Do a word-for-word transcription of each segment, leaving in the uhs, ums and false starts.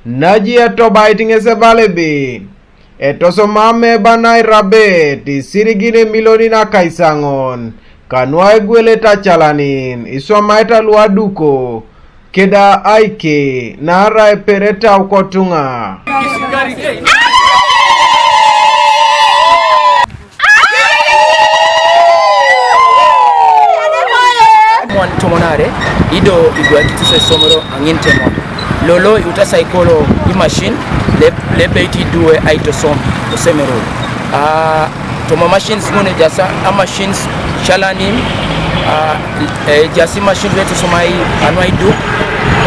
Naji etobait ŋes ebala ebe, etosoma ameba nairabet isirigin emilionin akaisaŋon, kanu aigwelet acalanin iswamaita luaduko, keda aike naarai eperetau kotuŋa. Mwan tomonare, ido idwakitis esomero aŋin temon. Lolo iutasai kolo imashin lep- lebeit idwe aitosom osomero. Ah, toma machines ŋun ejasa amachines calanin, ah, ejasi machines luetosomai anwaiduk,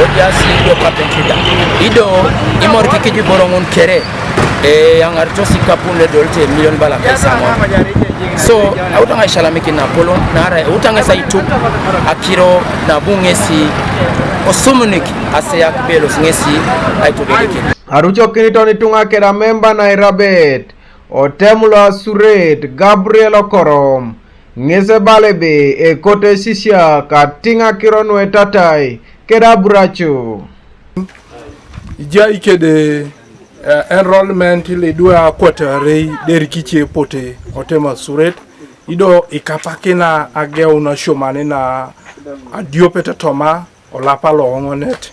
ojasi ido carpentry da. Ido imorikikiji boro ŋun kere, eh, aŋaritos ikapun ledolite milion bala kaisaŋon. So autaŋ aisalamikin napolon naarai eutaŋ ŋes aituk akiro nabu ŋesi osumunik aseyak belos ŋesi aitodolikin. Arucokiniton ituŋa keda memba nairabet otem lo Asuret Gabriel Okorom, ŋes ebala ebe ekoto esisiak atiŋ akiro nuetatai keda aburacu. Ijai kede, eh, enrollment lidwe akwatarei derikice epote otem Asuret, ido ikapakina ageun asioman na adiopet toma olapa loŋonet.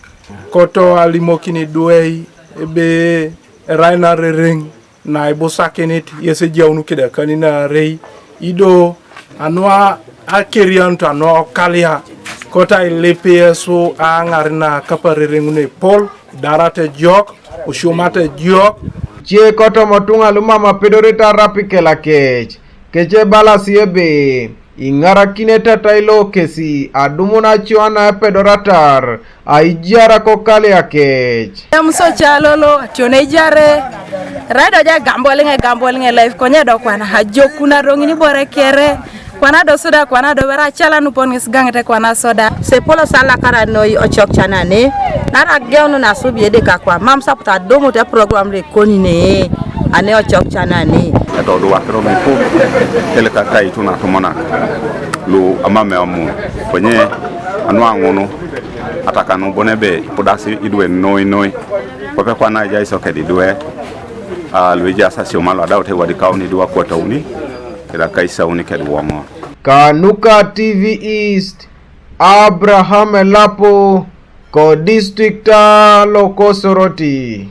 Koto alimokini duei ebe erai narereŋ naibusakinit yes ejaun kidekani naarei, ido anua akerianut anua okalia, kota ilip yesu aŋar na kaparereŋun epol, idarat ejok, usiumat ejok. Cie kotomotuŋa lumam apedorete arap ikelakec, kece ebalasi ebe iŋarakinete tailo kesi adumun acuana epedoratar aijar kokalia kec. Emuso calolo tion ejare raido ja gamboliŋe gamboliŋe life konye do kwana ajokuna roŋini bore kere, kwana do soda kwana do wera acala nupon ŋes gaŋete kwana soda. Sepolo salakara noi ocok canane nara geunu nasubi edeka kwa mam saput adumut eprogram le koni ne ane ocok canane. Etodu wakiro mipu eleka kaitu natumona lu amame amu konye anu aŋunu atakanu bone be ipudasi idwe noi noi kope kwana ejai sokedi idwe. Ah, luejaas asioma luadaut ewadi kauni du akwatauni keda kaisauni kedi woŋo. Kanuka T V East, Abraham Elapo, ko distrikta loko Soroti.